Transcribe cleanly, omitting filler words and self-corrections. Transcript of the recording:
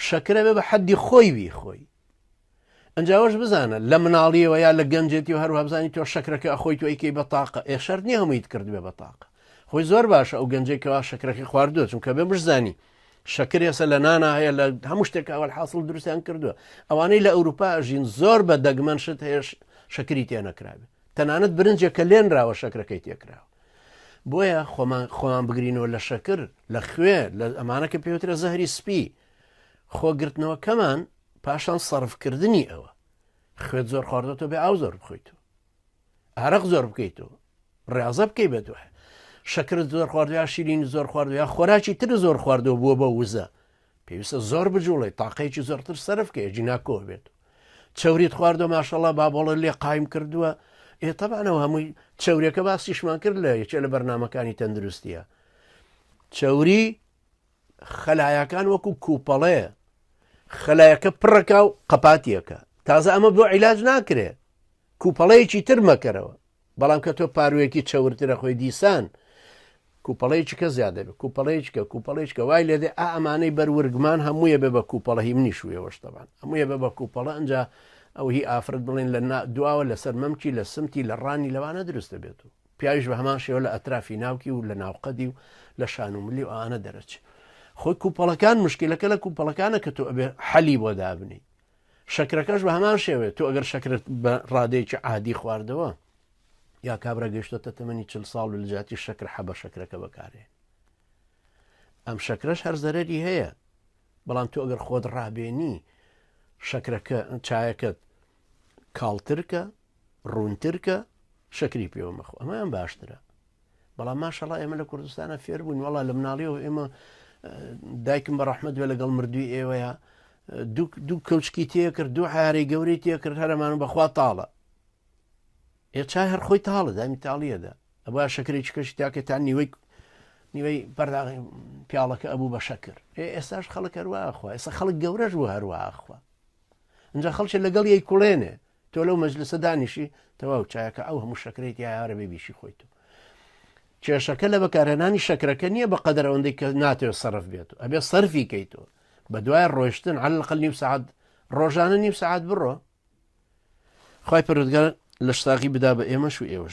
شەکرە بێ بە حەدی خۆی بیخۆی. ئەنجا ئەوەش بزانە لە مناڵیەوە یا لە گەنجێتی و هەروە بزانی تۆ شەکرەکە ئەخۆی تۆ ئەیکەی بە تاقە ئێ شەرت نییە هەموویت کردبێ بە تاقە خۆی زۆر باشە ئەو گەنجێک کەوا شەکرەکەی خواردووە چونکە بێ بشزانی شەکر ئێستا لە نانا هەیە لە هەموو شتێک ئەوەل حاصل دروستیان کردووە ئەوانەی لە ئەوروپا ئەژین زۆر بە دەگمەن شت هەیە شەکری تێ نەکراوێت تەنانەت برنجێک کە لێنراوە شەکرەکەی تێکراوە بۆیە خۆمان خۆمان بگرینەوە لە شەکر لە خوێ لە ئەمانە کە پێوترە زەهری سپی خۆگرتنەوەکەمان پاشان سەرفکردنی ئەوە خوێت زۆر خواردەتەوە بێ ئاو زۆر بخۆیتەوە ئارەق زۆر بکەیتەوە ڕاضە بکەی بە دوای شەکرت زۆر خواردو یا شیرین زۆر خواردو یا خۆراکی تر زۆر خواردەوە بووە بە وزە پێویستە زۆر بجوڵێ تاقەیەکی زۆرتر سەرف کە جینا کۆ بێت چوریت خواردۆ ماشەڵا بابۆڵە لێ قایم کردووە ئێ تەبانەوە هەمووی چورەکە باسیشمان کرد لە یەکێ لە بەرنمەکانی تەندروستیە چوری خەلایاکان وەکو کوپەڵێ خەلایەکە پڕەکە و قەپاتیەکە تازە ئەمە بۆ عیلاج ناکرێ کوپەڵەیەکی تر مەکەرەوە بەڵام کە تۆ پارویەکی چەورترە خۆی دیسان کوپەڵەیەکی کە زیاد دەبێت کوپەڵەیەکە کوپەڵێکە وای لێدێ ئا ئەمانەی بەروەرگمان هەموویە بێ بە کوپەڵە هی منیش وێوەش تەبان هەموویە بە بە کوپەڵە ئەنجا ئەو هی ئافرەت بڵێن لە دواوە لەسەر مەمکی لە سمتی لە ڕانی لەوانە دروست دەبێت و پیاویش بە هەمان شێوە لە ئەترافی ناوکی و لە ناوقەدی و لە شان و ملی و ئەوانە دەرەچێ. خۆی کوپەڵەکان مشکلەکە لە کوپەڵەکانە کە تۆ ئەبێ حەلی بۆ دابنی. شەکرەکەش بە هەمان شێوەیە تۆ ئەگەر شەکرت بە ڕادەیەکی عادی خواردەوە یا کابرا گەشتۆتە تەمەنی چل ساڵ و لە جیاتی شەکر حەبە شەکرەکە بەکارێ ئەم شەکرەش هەر زەرەری هەیە بەڵام تۆ ئەگەر خۆت ڕابێنی شەکرەکە چایەکەت کاڵترکە ڕوونترکە شەکری پێوە مەخۆ ئەمەیان باشترە بەڵام ماشەڵا ئێمە لە کوردستانە فێر بووین وڵا لە مناڵیەوە ئێمە دایکم بە ڕەحمەت بێ لەگەڵ مردووی ئێوەیە دوو کەوچکی تێکرد دوو حارەی گەورەی تێکرد هەرەمان بەخوا تاڵە ئێ چای هەر خۆی تاڵە دامی تاڵیەدا ئەبا شەکرێکی کەشی تاکە تا نیوەی نیوەی پەرداغ پیاڵەکە ئەبوو بە شەکر ئێستاش خەڵک هەروە ئەخوا ئێستا خەڵک گەورەش بوو هەروە ئەخوا اینجا خەڵکی لەگەڵ یەی کوڵێنێ تۆ لەو مەجلسە دانیشی تەواو چایەکە ئەو هەموو شەکرەی تیایە بێ بیشی خۆی تۆ کێشەکە لە بەکارهێنانی شەکرەکە نییە بە قەدەر ئەوەندەی کە ناتەوێت سەرف بێت ئەبێ سەرفی کەیتەوە بە دوای ڕۆشتن على الأقل نیو سەعات ڕۆژانە نیو سەعات بڕۆ خی پەروەردگار لە شتاغی بدا بە ئێمەش و ئێوەش.